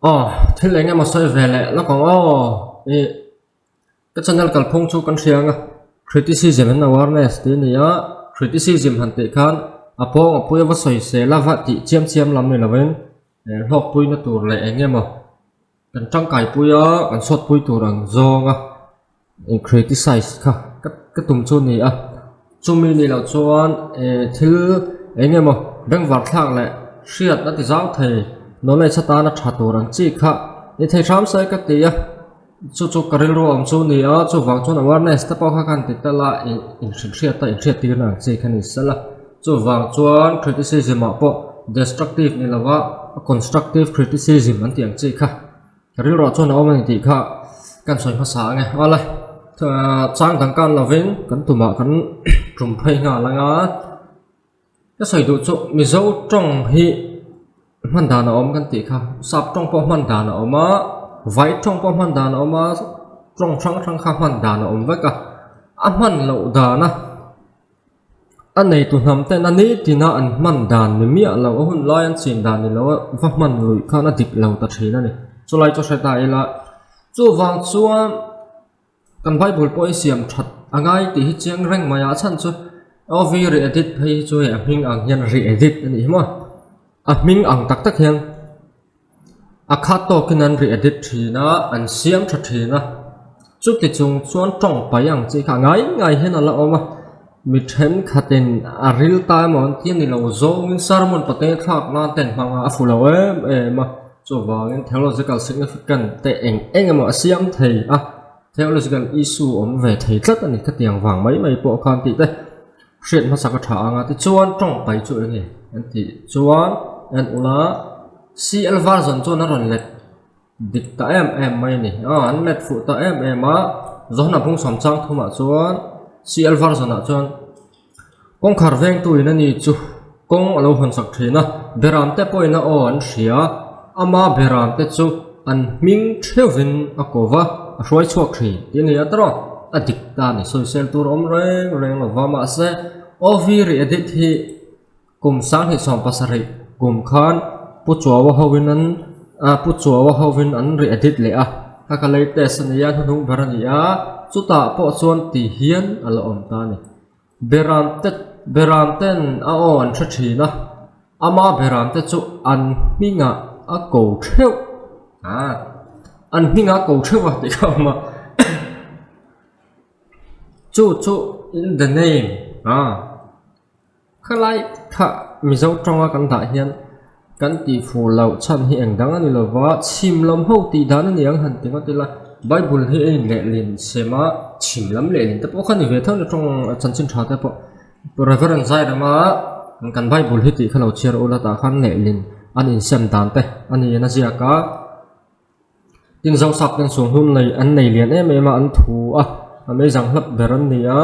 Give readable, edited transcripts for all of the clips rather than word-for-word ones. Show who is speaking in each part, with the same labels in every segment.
Speaker 1: Aw thil eng emaw sawi ve leh lawk ang aw ih ka channel kalphung chu kan hria ang a criticism and awareness tih a ni a criticism han tih khan a pawng a pui a va sawi sel a va tih chiam chiam lam ni lovin hlawkpuina tur leh eng emaw Kan tangkai pui a, kan sawt pui tur ang zawng a in criticize kha ka ka tum chu a ni a, chumi nih loh chuan eh thil eng emaw bengvar thlak leh hriat a ti zau thei knowledge atana tha tur ang chi kha ni thei hram se ka ti a, chu chu ka rilru awm chu a ni a, chuvang chuan awareness te pawh kha ka han ti tel a ih inhrilhhriat a inhriat tirna ang chi kha ni sela. Chuvang chuan criticism ah pawh destructive ni lova constructive criticism an tih ang chi kha rilruah chuan a awm a ni tih kha kan sawi hmasa ang e. Awle chang dang kan lovin kan tumah kan tum phei nghal ang a, ka sawi duh chu Mizo tawng hi hman dan a awm kan tih kha sap tawng pawh hman dan a awm a, vai tawng pawh hman dan a awm a, tawng hrang hrang kha hman dan a awm vek a, a hman loh dan a. A neitu hnam ten a nitina an hman dan ni miah lo, a hun lai an chin dan ni lo a va hman luih khan a dik lo ta thin a ni. Chulai chu hre ta ila, chuvang chuan kan Bible pawh hi siam that a ngai tih hi chiang reng mai a, a chhan chu OV re-edit phei hi chu hei a hming ang hian re-edit a nih hi maw, a hming ang tak tak hian. A khat tawkin an ri edit thin a, an siam tha thin a, chuti chung chuan tawng pai ang chi kha ngai ngai hian a la awm a, mi thenkhatin a ril ta emaw an ti a ni lo zawngin sermon pate thlak nan te an hmang a, a fu lo em em a, chuvangin theological significant te eng eng emaw a siam thei a, theological issue awm ve thei tlat a ni khatiang vang mai mai pawh khan tih te. Hriat hmasa ka tha ang a tichuan tawng pai chu eng nge an tih chuan en ula CL version chuan a rawn let dik ta em em mai a ni aw an let fuh ta em em a Johana bung sawm chang thumah chuan CL version ah chuan kawngkhar vengtu in a ni chu kawng a lo hawn sak thin a beram te pawhin a aw an hria ama beram te chu an hming theuhin a ko va a hruai chhuak thin tih a ni a tawrh a dik ta a ni sawisel tur awm reng reng lo va mahse OV ri edit hi kum 2017 kum khan Pu Chuaua hovin an ah Pu Chuaua hovin an ri edit leh a kha ka latest a ni a hnuhnung ber a ni a chutah pawh chuan ti hian a la awm ta a ni. Beram te beram ten a aw an hre thin a, ama beram te chu an hmingah a ko theuh ah an hmingah a ko theuh a tih kha a awm a chu chu in the name ah khalai kha Mizo tawnga kan dah hian kan tih fuh loh chhan hi eng dang a ni lo va, chhim lam ho tih dan a ni ang han ti ngawt ila, Bible hi a in lehlin sem a, chhim lam lehlin te pawh kha ni ve tho na tawng chanchin tha te pawh Reverend Zairama kan Bible hi tih kha lo chhiar ula tah khan lehlin an insem dan te a ni in a ziak a, tin Zosap ten suanghmun nei an nei lian em em a an thu a, a meizang hlap ber an ni a.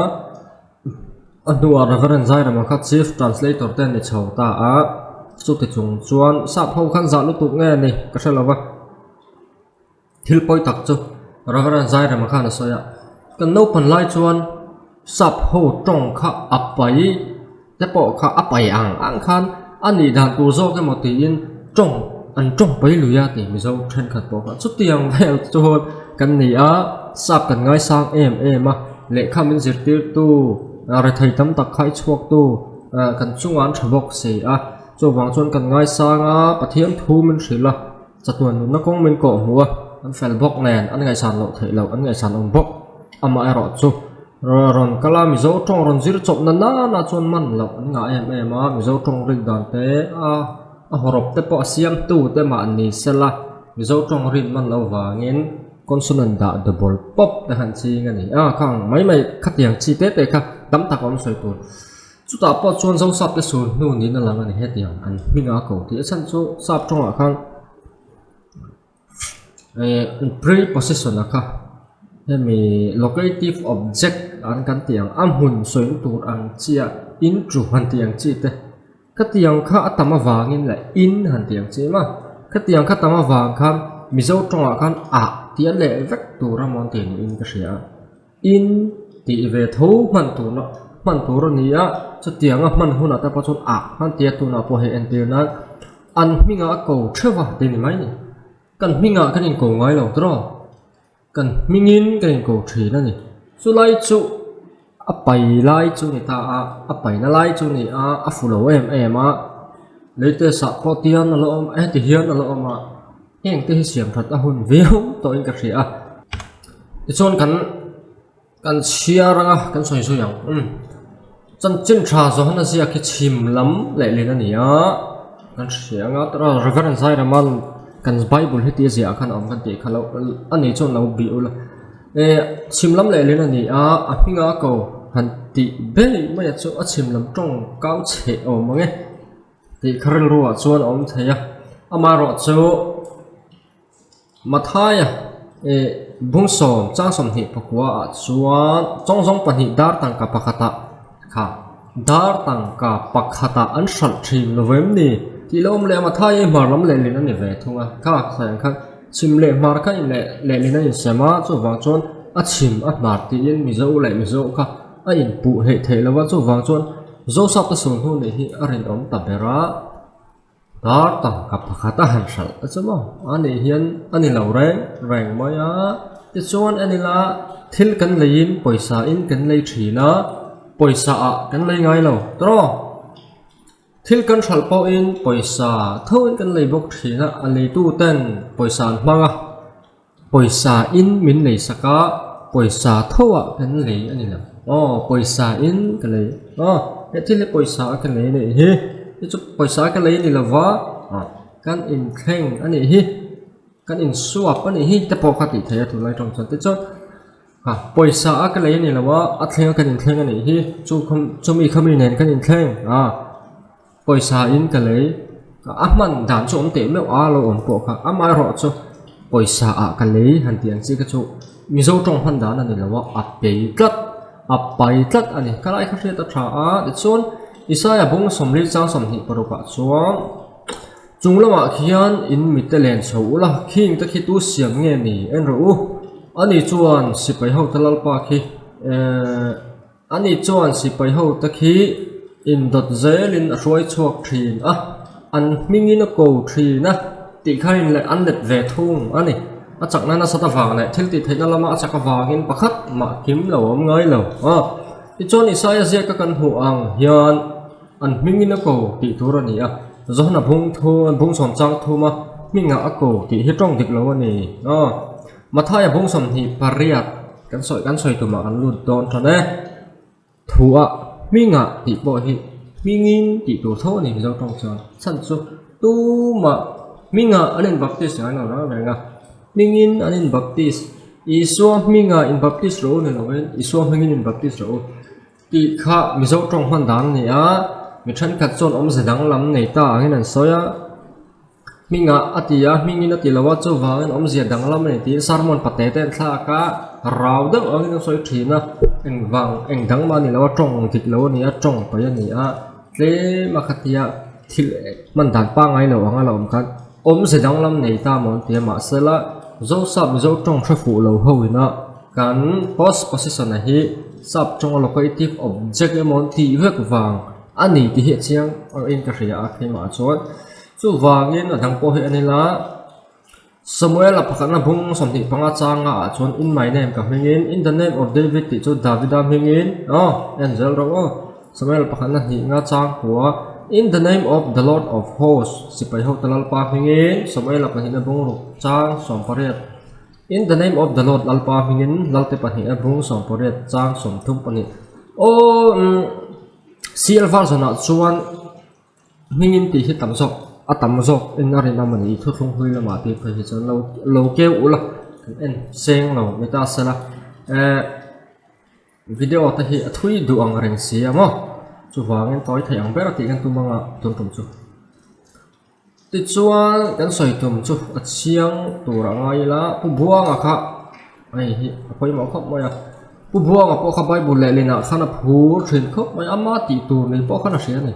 Speaker 1: A hnuah Reverend Zairama kha Chief Translator te a ni chho ta a, chuti chung chuan sap ho khan zah lutuk nge ni ka hre lo va, thil pawi tak chu Reverend Zairama khan a sawi a, kan naupan lai chuan sap ho tawng kha a pai te pawh kha a pai ang ang khan a nih dan tur zawk emaw tiin tawng an tawng pai lui a tih Mizo thenkhat pawh kha chutiang vel chuan kan ni a, sap kan ngaisang em em a. Lehkha min zirtirtu rethei tam tak kha i chhuaktu kan chungah an tha bawk si a, chuvang chuan kan ngaisang a, Pathian thu min hrilh a, chatuan nunna kawng min kawh hmuh a, an fel bawk nen an ngaihsan loh theih loh an ngaihsan awm bawk. Amaherawh chu rawn kal a Mizo tawng rawn zir chawp na nana chuan man loh an ngah em em a, Mizo tawng rik dan te a a hawrawp te pawh a siamtu te mah ni sela Mizo tawng rin man loh vangin Consonant dah double pawp te han ching a ni a, khang mai mai khatiang chi te te kha tam tak a awm sawi tur. Chutah pawh chuan Zosap te sur hnu niin a lang a ni hetiang an hming a ko tih a chhan chu sap tawngah khan eh preposition a kha hemi locative object an kan tih ang a hmun sawi tur ang chi a intro han tih ang chi te. Khatiang kha a tam avangin leh in han tih ang che em a, khatiang kha tam avang khan Mizo tawngah khan ah tih a leh vek tur a mawn tih niin ka hria a, in tih ve tho hman tur na hman tur a ni a, chutianga hman hunah te pawh chuan ah han tia tunah pawh hei entir nan an hmingah a ko theuh a tih ni mai ni. Kan hmingah kan inko ngai lo tawh. Kan hmingin kan inko thin a ni. Chulai chu a pai lai chu ni ta a, a paina lai chu ni a, a fu lo em em a. Latest ah pawh tian a la awm a, heti hian a la awm a. Heng te hi siam that a hun viau tawhin ka hria a. Tichuan kan. Kan chhiar anga kan sawi zui ang. Umm. Chanchin tha Johana ziak hi chhim lam leh lin a ni a, kan hria anga Reverend Zairama kan Bible hi tia ziah ah khan a awm kan tih kha lo a ni chuan lo bih ula. Eh chhim lam leh lin a ni a, a hminga a ko han tih ber mai a chu a chhim lam tawng kau chheh awm ang e tih kha rilruah chuan a awm thei a, amaherawhchu. Mathaia eh bungsawm chang 20 pakua ah chuan chawngzawng pahnih dar tangka pakhatah kha dar tangka pakhatah an hralh thin lo em ni tih lo awm leh a Mathaia hi hmar lam lehlin a ni ve thung a kha sawi khan chhim leh hmar kha in leh lehlin a insem a chuvang chuan a chhim a hmar tiin Mizo leh Mizo kha a inpuh hleih theih lo a chuvang chuan Zosap te sulhnu nih hi a rinawm ta ber a. Dar tangka pakhat a han hralh a chu maw a nih hian a ni lo reng reng mai a tichuan en ila thil kan leiin pawisa in kan lei thin a pawisa ah kan lei ngai lo tawh thil kan hralh pawhin pawisa tho in kan lei bawk thin a a leitu ten pawisa an hmang a. Pawisa in min lei sak a, pawisa tho ah kan lei a ni lo. Aw, pawisa in ka lei. Aw, he thil hi pawisa a ka lei a nih hi. Hi chu pawisa a ka lei a ni lo va, ah kan inthleng a nih hi, kan insuap a nih hi te pawh kha tih theih a tunlai tawng chuan. Tichuan, ah pawisa a ka lei a ni lo a, a thleng a kan inthleng a nih hi, chu chumi khami nen kan inthleng ah. Pawisa in ka lei a hman dan chu awm teh meuh a lo awm pawh kha amaherawh chu pawisa ah ka lei han tih ang chi kha chu Mizo tawng hman dan a ni lo a a pei tlat a pai tlat a ni ka lai kha hriat a tha a tichuan Isaia bung 40 chang 26 ah chuan chung lamah khian in mite len chho ula khing te khi tu siam nge ni en rawh u ani chuan sipai ho te lalpa khi ehh. Ani chuan sipai ho te khi indawt zelin a hruai chhuak thin a, an hmingin a ko thin a tih kha in leh an let ve thung a ni. A chakna nasat avang leh thil tih theihna lama a chak avangin pakhat mah kim lo awm ngai lo a. Tichuan Isaia ziaka kan hmuh ang hian an hmingin a ko tih tur a ni a, Johana bung thu bung sawm chang thuma hmingah a ko tih hi tawng dik lo a ni a. Mathaia bung 28 kan sawi kan sawi tumah kan lut dawn tan e. Thuah hmingah tih pawh hi hmingin tih tur tho a ni Mizo tawng chuan. Chhan chu tumah hmingah an in baptist ngai lo reng reng a. Hmingin an in baptist Isua hmingah in baptist rawh u ni lovin Isua hmingin in baptist rawh u tih kha Mizo tawng hman dan a ni a. Mi thenkhat chuan awmze danglam nei ta angin an sawi a. Hmingah a ti a, hmingin a ti lo a, chuvangin awmzia danglam a ni tiin sermon pate te an thlak a, rau deuh angin an sawi thin a, engvang eng dang mah a ni lo a, tawng dik lo a ni a, tawng paih a ni a, tlem a khatia thil hman dan pangngai lo anga la awm khan awmze danglam nei ta maw an ti a, mahsela Zosap Mizo tawng hre fuh lo ho ina kan post position a hi sap tawnga locative object emaw an tih vek vang a ni tih hi a chiang ang in ka hria a keimah chuan. Chuvangin a dang pawh hi a ni la, Samuela pakhatna bung 25 changa ah chuan in my name ka hmingin, in the name of David tih chu Davida hmingin, aw, en zel rawh aw, Samuel pakhatna hnih nga chang kua, in the name of the Lord of hosts, sipai hote Lalpa hmingin, Samuela pahnihna bung ruk chang 18, in the name of the Lord Lalpa hmingin, Lalte pahnihna bung 18 chang 32, aw, umm, CL version ah chuan. Hmingin tih hi tam zawk a tam zawk in a rinawm a ni thuthlung hlui lamah tih phei hi chuan lo lo keu ula kan en seng lo ni ta sela ehh video te hi a thui duh ang reng si a maw chuvangin tawi theih ang ber a tih kan tum anga tun tum chu tichuan kan sawi tum chu a chiang tur a ngai ila pu buanga kha hei hi a pawimawh khawp mai a pu buanga pawh kha bible lehlin ah khan a phur thin khawp mai a ama tih tur ni pawh khan a hria a ni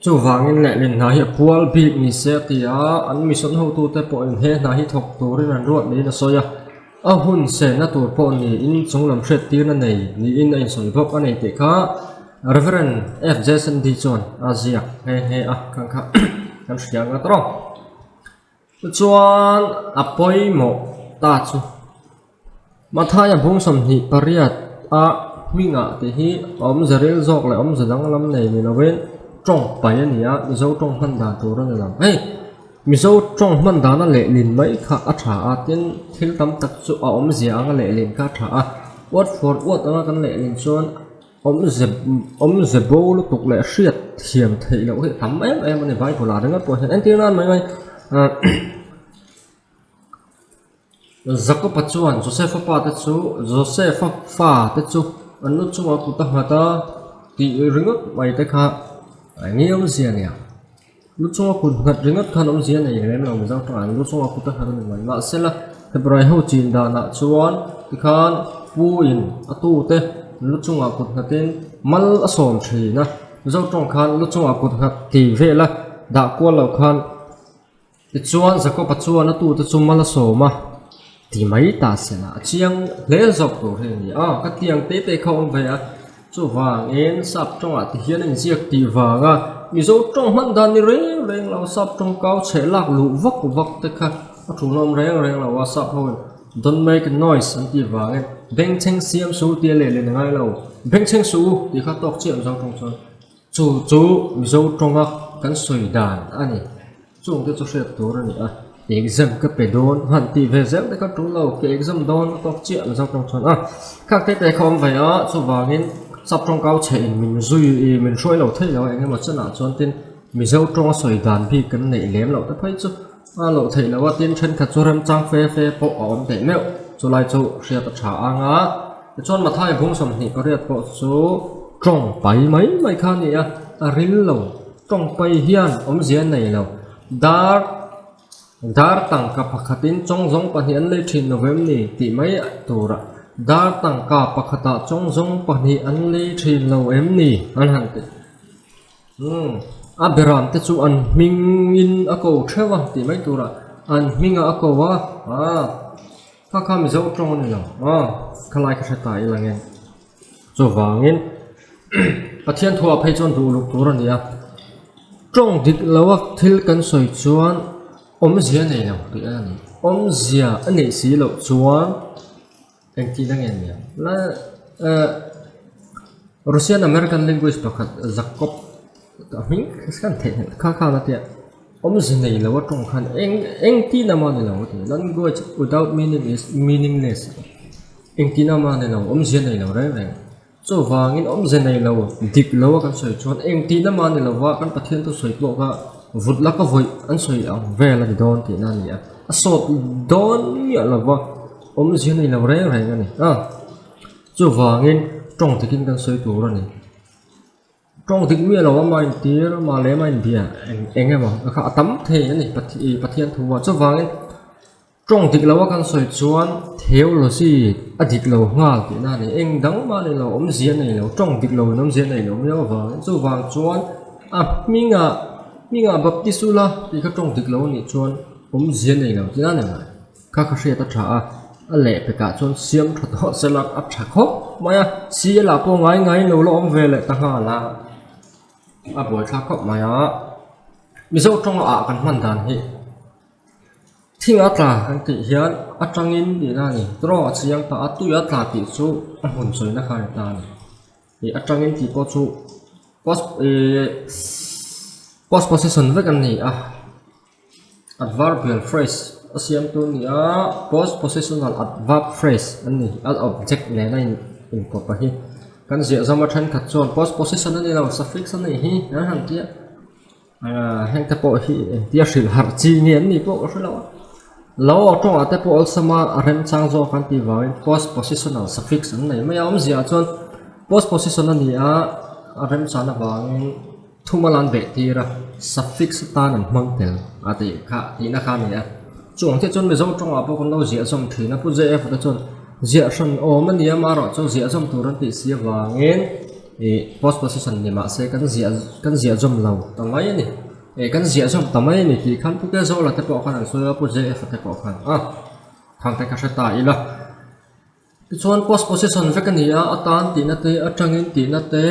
Speaker 1: chuvangin lehlin hna hi a kual bik ni se a ti a an mission hotute pawhin he hna hi thawk turin an ruat niin a sawi a a hun senna tur pawh niin chung lam hriat tirna nei niin a insawi bawk a ni tih kha Reverend F J Sandy chuan a ziak nghe nghe a khan kha kan hria ang a tawrh. Tichuan a pawimawh ta chu Mathaia bung 28 a hmingah tih hi awmze ril zawk leh awmze danglam nei ni lovin tawng pai a ni a, Mizo tawng hman dan tur a ni lo. Hei Mizo tawng hman dana lehlin mai kha a tha a, tin thil tam tak chu a awmzia anga lehlin kha a tha a, uat for uat anga kan lehlin chuan awmze awmze bo lutuk leh hriat thiam theih loh hi a tam em em a ni Bible ah ringawt pawh hian entir nan mai mai ah Jakob-a chuan Joseph-a pa te chu Joseph-a fa te chu an lu chungah kut a nghat a tih ringawt mai te kha eng nge awmzia a nia. Lu chunga kut nghat ringawt khan awmzia a nei lem lo Mizo tawngah lu chunga kut a nghat a ni mai. Mahsela Hebrai ho chin danah chuan tikhan pu in a tu te lu chungah kut nghatin mal a sawm thin a. Mizo tawng khan lu chungah kut nghat tih vel a dah kual loh khan Tichuan Jakob-a chuan a tute chu mal a sawm a, ti mai ta se la, a chiang hle zawk tur hi a ni a, ka tiang te te kha a awm ve a, chuvangin sap tawngah ti hian a inziak tih vanga Mizo tawng hman dan ni reng reng lo, sap tawng kau chheh lak luh vak vak te kha a thu hlawm reng reng lo a, sap ho in don't make a noise an tih vangin bengchheng siam su tia lehlin a ngai lo, bengchheng suh u tih kha tawk chiah Mizo tawng chuan chu chu Mizo tawnga kan sawi dan a ni. Chung te chu hriat tur a ni a, exam ka pe dawn han tih ve zel te kha tul lo, ka exam dawn a tawk chiah Mizo tawng chuan a khak te te kha awm ve a, chuvangin sap tawngkau chhe in min zui ih min hruai lo theih lo a eng emaw chenah chuan tin Mizo tawnga sawi dan bik kan neih lem loh te phei chu a loh theih loh a, tin thenkhat chu remchang fe fe pawh a awm theih meuh, chulai chu hriat a tha ang a, tichuan Mathai bung 28 pawh chu tawng pai mai mai kha a ni a, a ril lo. Tawngpai hian awmzia a nei lo. Dar dar tangka pakhatin chawngzawng pahnih an lei thin lo em ni tih mai turah dar tangka pakhatah chawngzawng pahnih an lei thin lo em ni an han ti. Umm a beram te chu an hmingin a ko theuh a tih mai turah an hmingah a ko a ah kha kha Mizo tawng a ni lo ah khalai ka hre ta ila nge. Chuvangin Pathian thuah phei chuan duh luk tur a ni a, tawng dik loa thil kan sawi chuan awmzia a nei lo tih a ni. Awmzia a neih si loh chuan engtin a nge nia la eh Russian American language pakhat Jacob a hming kan theihnghilh kha khan a tia awmzia nei loa tawng khan eng engtin emaw a ni lo a ti language without meaning is meaningless. Engtin ama nei lo, awmzia nei lo reng reng. Chuvangin awmzia nei lo, dik lo a kan sawi chuan engtin ama ni lova kan Pathian thu sawi pawh kha vut laka vawih an sawi ang vel a ni dawn tihna a ni a. A sawt dawn miah lova awmzia nei lo reng reng a ni a. Chuvangin tawng dikin kan sawi tur a ni. Tawng dik miah lo ama intir, amah leh ama inbia eng eng emaw kha a tam thei a ni Pathian thu ah. Chuvangin. Tawng dik loa kan sawi chuan theology a dik lo nghal tihna a ni. Eng dang mah nei lo, awmzia nei lo, tawng dik loin awmzia nei lo miau avangin chuvang chuan a hmingah hmingah Baptist ula tih kha tawng dik lo a nih chuan awmzia nei lo tihna a ni mai. Kha kha hriat a tha a, a lehpekah chuan siam tha tawh se la a tha khawp mai a, CL ah pawh ngai ngai lo la awm ve leh ta nghal a, a buaithlak khawp mai a. Mizo tawng ah kan hman dan hi. Thing a tla kan tih hian atangin tihna a ni. Draw a chiang ta a, tui a tla tih chu a hmun sawina kha a ni ta a ni. Ih atangin tih pawh chu post ih post position vek an ni a, adverbial phrase a siamtu a ni a, post positional adverb phrase an ni a object nena in inkawp a hi. Kan ziah zawm a thenkhat chuan post position a ni lo suffix a nih hi an han ti a. Aaa heng te pawh hi engtia hrilh harh chi nge an nih pawh ka hre lo a lo aw tawngah te pawh awlsam a a remchang zawk an tih vangin post positional suffix an nei mai a awmzia ah chuan post position a ni a a remchan avangin thumal an beh tir a suffix atan an hmang tel a tih kha tihna kha a ni a chuang te chuan mizo tawngah pawh kan lo ziah zawm thin a pu J F te chuan ziah hran awm a ni a amaherawhchu ziah zawm tur an tih si avangin. Ih post position ni mahse kan ziah kan ziah zawm lo ta mai a ni ih kan ziah zawm ta mai a ni tih khan pu Kezola te pawh khan an sawi a pu J F a te pawh khan a khang te kha hre ta ila tichuan post position vek a ni a atan tihna te atangin tihna te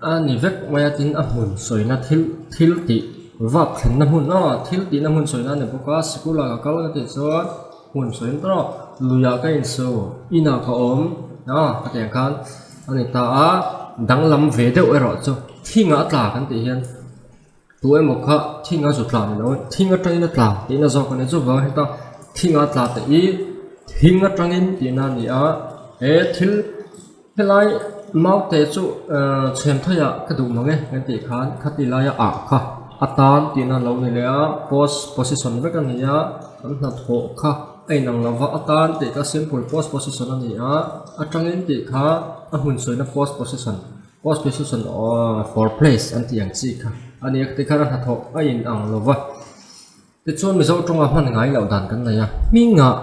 Speaker 1: a ni vek mai a tin a hmun sawina thil thil tih. Vak thlenna hmun a, thil tihna hmun sawina a ni bawk a, sikul ah ka kal ka tih chuan hmun sawi in tawp luiah ka insu inah ka awm a ka tih ang khan a ni ta a, danglam ve deuh erawh chu thingah a tla kan tih hian tu emaw kha thing a zu tla ni lo in thing atangin a tla tihna zawk a ni chuvang heta thingah a tla tih hi thing atangin tihna a ni a, he thil. Helai maute chu chhem theiah ka duh mang e kan tih khan khati laia ah kha a tan tihna a lo ni leh a post position vek a ni a kan hnathawh kha a inang lo va a tan tih kha simple post position a ni a atangin tih kha a hmun sawina post position post position for place an tih ang chi kha a ni a tikhan a hnathawh a inang lo va tichuan Mizo tawnga hman ngai loh dan kan nei a hmingah.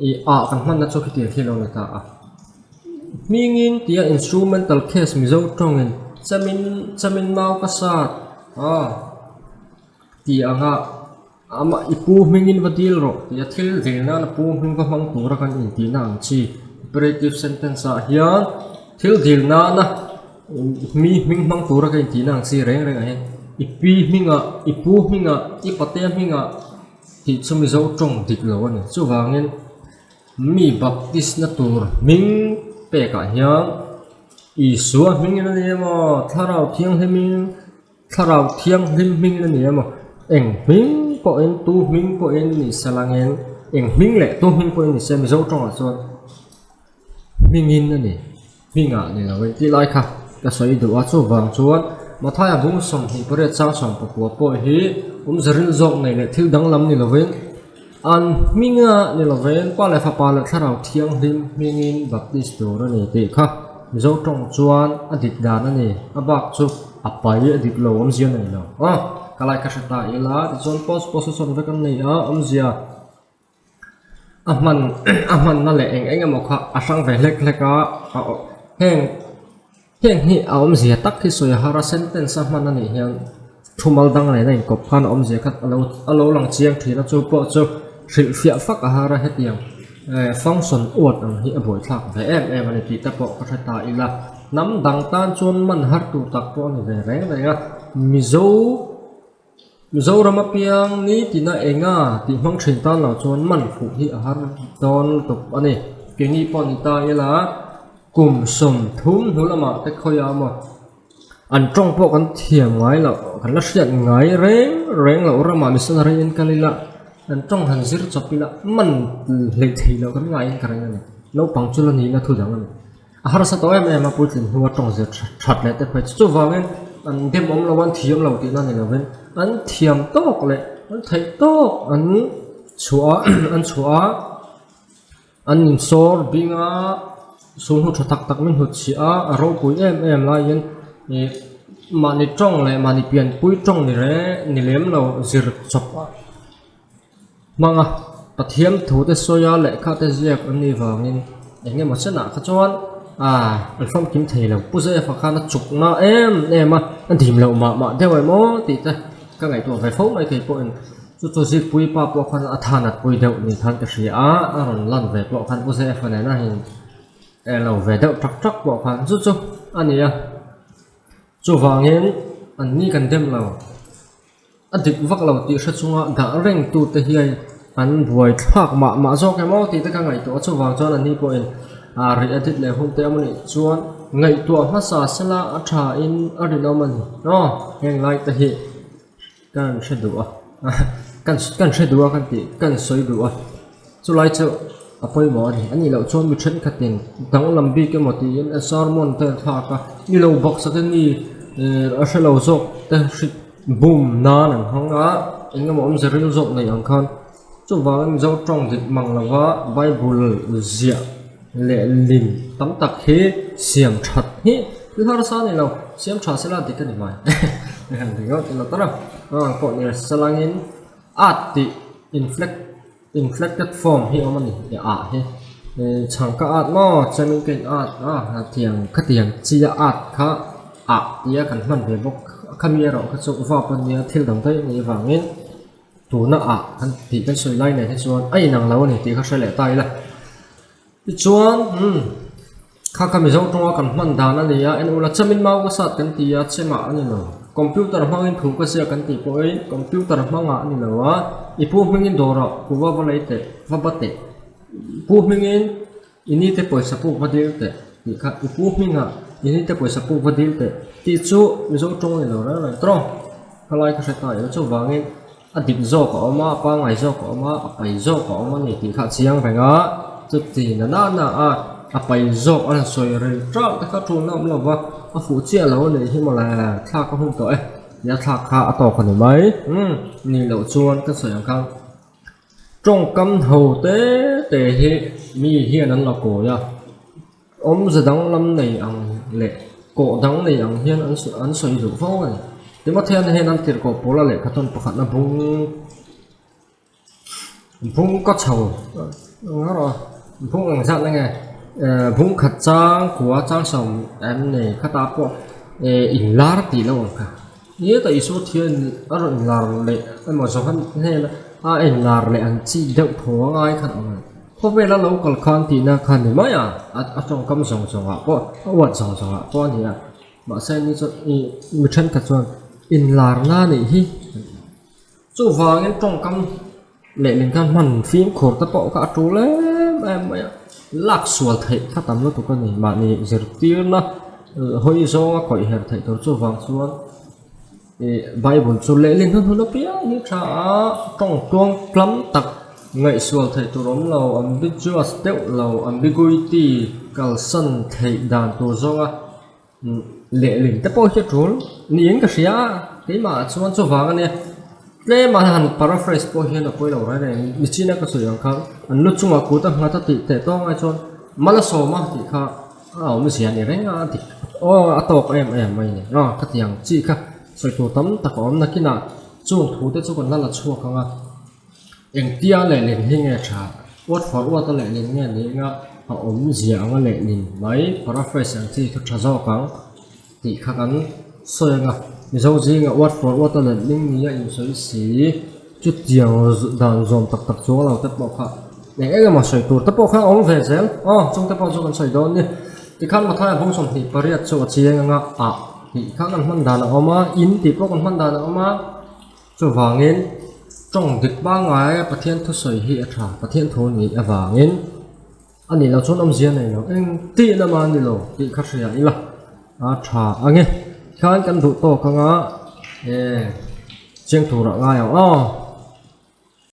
Speaker 1: Ih ah kan hmanna chu khitiang khi a lo ni ta a. Hmingin tia instrumental case Mizo tawngin chamin chamin mau ka sat a tih anga amah i pu hmingin va dil rawh tia thil dil nana pu hming va hmang tura kan intihna ang chi imperative sentence ah hian thil dil nana mi hming hmang tura ka intihna ang chi reng reng ah hian i pi hmingah i pu hmingah i patea hmingah. Tih chu Mizo tawng dik lo a ni. Chuvangin mi baptisna tur hming pekah hian Isua hmingin a ni emaw, Thlarau Thianghlimin, Thlarau Thianghlim hmingin a ni emaw, eng hming pawhin, tu hming pawhin ni se langin, eng hming leh tu hming pawhin ni se Mizo tawngah chuan Hmingin a ni, hmingah ni lo in tih lai kha ka sawi duh a, chuvang chuan Mathaia bung 28 chang 19 pawh hi awmze ril zawk nei leh thil danglam ni lovin an hminga ni lovin Pa leh Fapa leh Thlarau Thianghlim hmingin baptist tur a ni tih kha Mizo tawng chuan a dik dan a ni, a bak chu a pai a dik lo awmzia nei lo a, ka lai kha hre ta ila tichuan post position vek an nei a awmzia. A hman a hmanna leh eng eng emaw kha a hrang ve hlek hlek a a aw heng heng hi a awmzia tak hi sawi a har a sentence a hman a nih hian thumal dang leh a inkawp khan a awmzia kha a lo a lo lang chiang thin a chu pawh chu hrilhfiah fak a har a hetiang eh function word ang hi a buaithlak ve em em a ni tih te pawh ka hre ta ila hnam dang tan chuan man har tur tak pawh a ni ve reng reng a Mizo. Mizoram apiang nitina enga tih hmang thin tan lo chuan man fuh hi a har dawn lutuk a ni. Keini pawh ni ta ila kum 30 hnu lamah te khawiah maw an tawng pawh kan thiam ngai loh kan la hriat ngai reng reng loh ramah missionary in kal ila an tawng han zir chawp ila man hleih theih loh kan ngaiin ka ring a ni. Naupang chu la nihna thu dang a ni. A harsa tawh em em a, puitling hnua tawng zir that leh te phei chu chuvangin an dem awm lo a, an thiam lo tihna ni lovin an thiam tawk leh an theih tawk an chhuah a an chhuah a, an insawr bing a, sulhnu tha tak tak min hnutchhiah a, a ropui em em laiin ih mahni tawng leh mahni pianpui tawng ni reng ni lem lo zir chawp a. Hmang a, Pathian thu te sawi a lehkha te ziak an nih vangin eng emaw chenah kha chuan aaa an famkim thei lo. Pu Zefa khan a chuk na em em a, a dim loh mah mah deuh em aw tih te ka ngaihtuah ve fo mai thei pawhin chu chu Zikpui pa pawh khan a tha nat pui deuh ni khan ka hria a, a rawn lan ve pawh khan Pu Zefa nena in elo ve deuh tak tak pawh khan chu chu a ni a, chuvangin an ni kan dem lo. A dik vak lo tih hre chunga dah reng tute hian an buai thlak mah mah zawk em aw tih te ka ngaihtuah a, chuvang chuan an ni pawhin ah rih a dit leh hun te awm a nih chuan ngaihtuah hmasa sela a tha in a rinawm a ni aw heng lai te hi kan hre duh a kan kan hre duh a kan tih kan sawi duh a chulai chu a pawimawh a ni a nih loh chuan mi thenkhatin danglam bik emaw tiin a sermon te an thlak a ni lo baksak in mi eh a hre lo zawk te hri-- Boom nan an hmang a, eng emaw awmze ril zawk nei ang khan chuvangin Mizo tawng dik mang lova Bible ziah leh lin tam tak hi siam that hi thil harsa a ni lo, siam tha sela dik a ni mai ringawt ila tawrh a, ang pawh ni salangin at tih inflect Inflected form hi awm a ni e ah hi chhang ka at maw chuanin ka in at a tiang khatiang chi a at kha ah tia kan hman ve bawk khami erawh kha chu vap a nia thil dang daih anih avangin tuna ah kan tih kan sawi lai nen hi chuan a inang lo a ni tih kha hre leh ta ila tichuan umm kha kha Mizo tawnga kan hman dan a ni a en ula chamin mau ka sat kan ti a chemah a ni lo. Computer hmangin thu ka ziak kan tih pawhin computer hmangah a ni lo a, i pu hmingin dawrah kuva va lei teh, va ba teh. I pu hmingin i ni te pawisa puk va dil teh tih kha i pu hmingah i ni te pawisa puk va dil teh tih chu Mizo tawng a ni lo reng reng tawng. Khalai ka hre ta ilo chuvangin A dik zawk a awm a, a pangngai zawk a awm a, a pai zawk a awm a ni tih kha a chiang reng a, chuti na na na a, a pai zawk a rawn sawi ril tauh te kha tul na awm lo va, a fuh chiah lo a nih hi mawle, thlak a hun tawh e, tia thlak kha a tawk a ni mai, umm nih loh chuan ka sawi ang khan tawngkam ho te te hi mi hian an la kawi a. Awmze danglam nei ang leh kawh dang nei ang hian an an sawi duh fo a ni. Timothea-na hian an tirhkoh Paula lehkha tawn pakhatna bung bung ka chho eng rawh a bung eng zat enge bung khat chang kua chang sawm em ni khatah pawh eh inlar tih loh ang kha. Ni ta Isua thian a rawn inlar leh emaw Johan hnena a inlar leh ang chi deuh thaw a ngai khan awm a ni. Khawvela lo kal khan tihna kha ni mai a, a tawngkam zawng zawngah pawh a uat zawng zawngah pawh a ni a. Mahse ni chuan ih mi thenkhat chuan inlarna nih hi chuvangin tawngkam leh lin khan hman fimkhur te pawh kha a tul em em mai a, lak sual theih kha tam lutuk a ni. Mahni zirtirna hawi zawnga kawih her theih tur chuvang chuan ih bible chu lehlin hun hun apiang hi tha a, tawng tluang tlam tak ngaihsual theih tur awm lo, ambiguous deuh lo, ambiguity kalsan theih dan tur zawnga. Lehlin te pawh hi a tul niin ka hria a, keimah ah chuan chuvang a nia, tlem a han paraphrase pawh hian a pawi lo reng reng, michina ka sawi ang khan an lu chungah kut a nghat a tih teh tawng ai chuan mal a sawm a tih kha a awmzia a ni reng a, dik aw a tawk em em mai a ni aw khatiang chi kha sawi tur tam tak a awm nakinah chung thu te chu kan la la chhuak ang a. Engtia lehlin hi nge tha? Uat for uat a lehlin nge ni anga a awmzia anga lehlin mai paraphrase ang chi kha tha zawk ang tih kha kan sawi anga Mizo zinga uat for uat a lehlin ni a insawi si chutiang dan zawm tak tak chuang lo te pawh kha eng eng emaw sawi tur te pawh kha a awm ve zel aw chung te pawh chu kan sawi dawn ni. Tikhan Mathaia bung 28 chu a chiang anga ah tih kha kan hman dan a awm a in tih pawh kan hman dan a awm a. Chuvangin, tawng dik pangngaia Pathian thusawi hi a tha, Pathian thu nih avangin a nih loh chuan awmzia nei lo, eng tih lama a ni lo tih kha hria ila a tha ang e. Tikhan kan duh tawk anga e chiang turah ngai ang aw.